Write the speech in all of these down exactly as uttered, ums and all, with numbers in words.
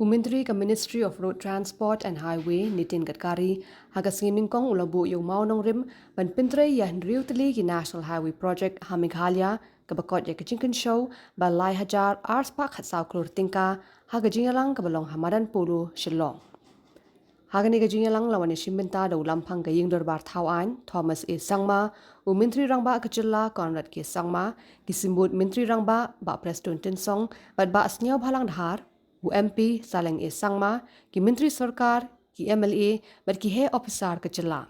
U Myntri ka Ministry of Road Transport and Highway, Nitin Gadkari, ha ka sngi Nyngkong u la buh ïa u mawnongrim ban pyntrei ïa hynriew tylli ki National Highway Project ha Meghalaya, kaba kot ïa ka jingkynshew ba lai hajar ar spah khatsaw klur tyngka, ha ka jingïalang kaba long ha Madan Polo, Shillong. Ha kane ka jingïalang la wan ïashim bynta da u Lamphang ka Ïingdorbar Thaw Aiñ, Thomas A Sangma, u Myntri Rangbah ka Jylla, Conrad K Sangma, ki Symbud Myntri Rangbah, Bah Prestone Tynsong, bad Bah Sniawbhalang Dhar, u M P Saleng A Sangma, ki Myntri Sorkar, ki M L A, bad ki heh ophisar ka Jylla.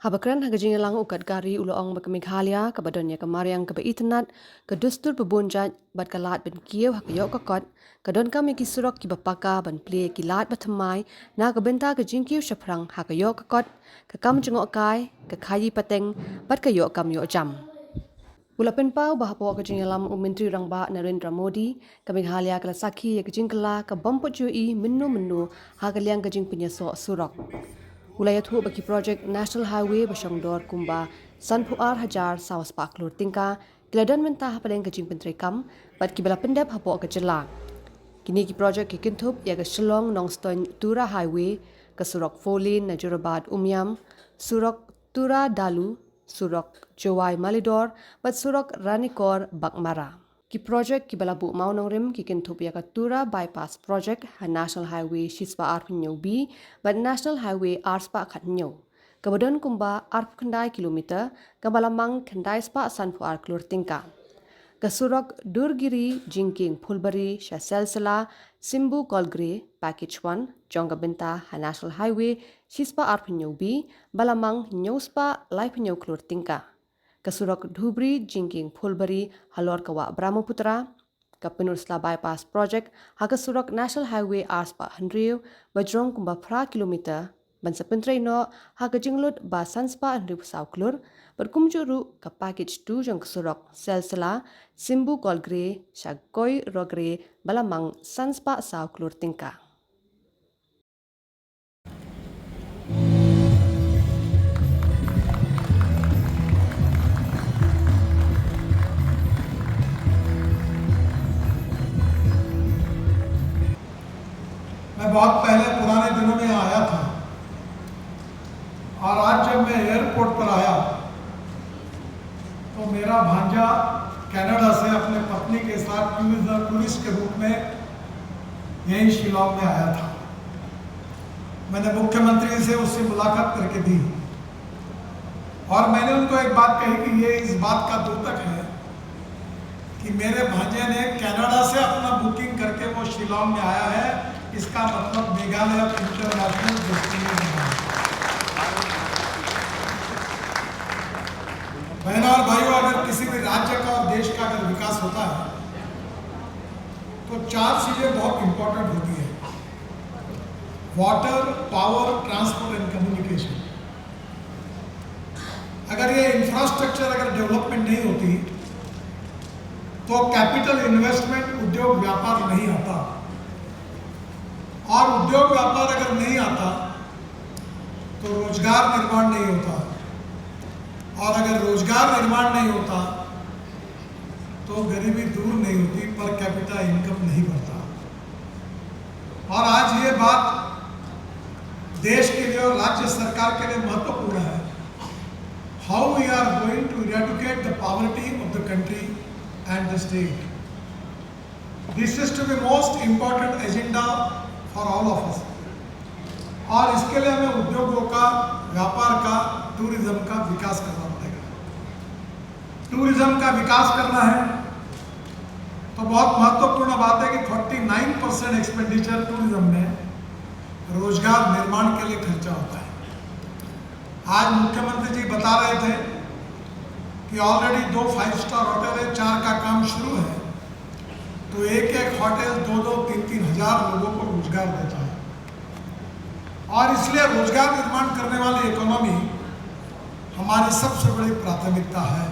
Haba kren ha ka jingïalang, u Gadkari u la ong ba ka Meghalaya kaba don ïa ka mariang kaba itynnad, ka dustur babun jait, bad ka lad ban kiew ha ka ïoh ka kot, ka donkam ïa ki surok kiba paka ban plie ïa ki lad bathymmai na ka bynta ka jingkiew shaphrang ha ka ïoh ka kot, ka kam jngohkai, ka khaïi pateng, bad ka ïoh kam ïoh jam. U la pynpaw ba hapoh ka jingïalam u Myntri Rangbah Narendra Modi, ka Meghalaya ka la sakhi ïa ka jingkylla ka bym pat ju ïohi mynno mynno ha ka liang ka jingpynïasoh surok. U la ïathuh ba ki project National Highway ba shongdor kumba sanphew ar hajar saw spah klur tyngka ki la don mynta hapdeng ka jingpyntreikam bad kiba la pyndep hapoh ka Jylla. Kine ki project ki kynthup ïa ka Shillong Nongstoiñ Tura Highway, ka surok four lane na Jorabat Umiam, surok Tura Dalu, surok Jowai Malidor, bad surok Ranikor Baghmara. Ki project kiba la buh mawnongrim ki kynthup ïa ka Tura Bypass Project ha National Highway shispah arphew hynñiew B bad National Highway arspah khathynñiew, kaba don kumba arphew khyndai kilometer, kaba la mang khyndai spah sanphew ar klur tyngka. Ka surok Durgiri Jingkieng Phulbari sha Silsila Simbu Kolgre, Package one, jong ka bynta ha National Highway shispah arphew hynñiew B, ba la mang hynñiew spah laiphew hynñiew klur tyngka. Ka surok Dhubri Jingkieng Phulbari halor ka wah Brahmaputra, ka Pynursla Bypass Project ha ka surok National Highway arspah hynriew, ba jrong kumba phra kilometer, ban sa pyntrei noh ha ka jinglut ba sanspah hynriewphew saw klur, bad kumjuh ruh ka Package two jong ka surok Silsila Simbu Kolgre sha Koi Rogre, ba la mang sanspah saw klur tyngka. मैं बहुत पहले पुराने दिनों में आया था और आज जब मैं एयरपोर्ट पर आया तो मेरा भांजा कनाडा से अपने पत्नी के साथ टूरिज्म, टूरिस्ट के रूप में यहीं शिलोंग में आया था। मैंने मुख्यमंत्री से उससे मुलाकात करके दी और मैंने उनको एक बात कही कि ये इस बात का द्योतक है कि मेरे भांजे ने कनाडा से अपना बुकिंग करके वो शिलोंग में आया है, इसका मतलब मेघालय इंटरनेशनल डेस्टिनेशन है। बहनों और भाइयों, अगर किसी भी राज्य का और देश का अगर विकास होता है तो चार चीजें बहुत इंपॉर्टेंट होती है: वाटर, पावर, ट्रांसपोर्ट एंड कम्युनिकेशन। अगर ये इंफ्रास्ट्रक्चर, अगर डेवलपमेंट नहीं होती तो कैपिटल इन्वेस्टमेंट, उद्योग व्यापार नहीं आता, और उद्योग व्यापार अगर नहीं आता तो रोजगार निर्माण नहीं होता, और अगर रोजगार निर्माण नहीं होता तो गरीबी दूर नहीं होती, पर कैपिटा इनकम नहीं बढ़ता। और आज ये बात देश के लिए और राज्य सरकार के लिए महत्वपूर्ण है, how we are going to eradicate the poverty of the country and the state. This is to be most important agenda for all of us. और इसके लिए हमें उद्योगों का, व्यापार का, टूरिज्म का विकास करना पड़ेगा। टूरिज्म का विकास करना है तो बहुत महत्वपूर्ण बात है कि फोर्टी नाइन परसेंट एक्सपेंडिचर टूरिज्म में रोजगार निर्माण के लिए खर्चा होता है। आज मुख्यमंत्री जी बता रहे थे कि ऑलरेडी दो फाइव स्टार होटल है, चार का काम शुरू है, तो एक एक होटल दो दो तीन तीन हजार लोगों को रोजगार देता है। और इसलिए रोजगार निर्माण करने वाली इकोनॉमी हमारी सबसे बड़ी प्राथमिकता है।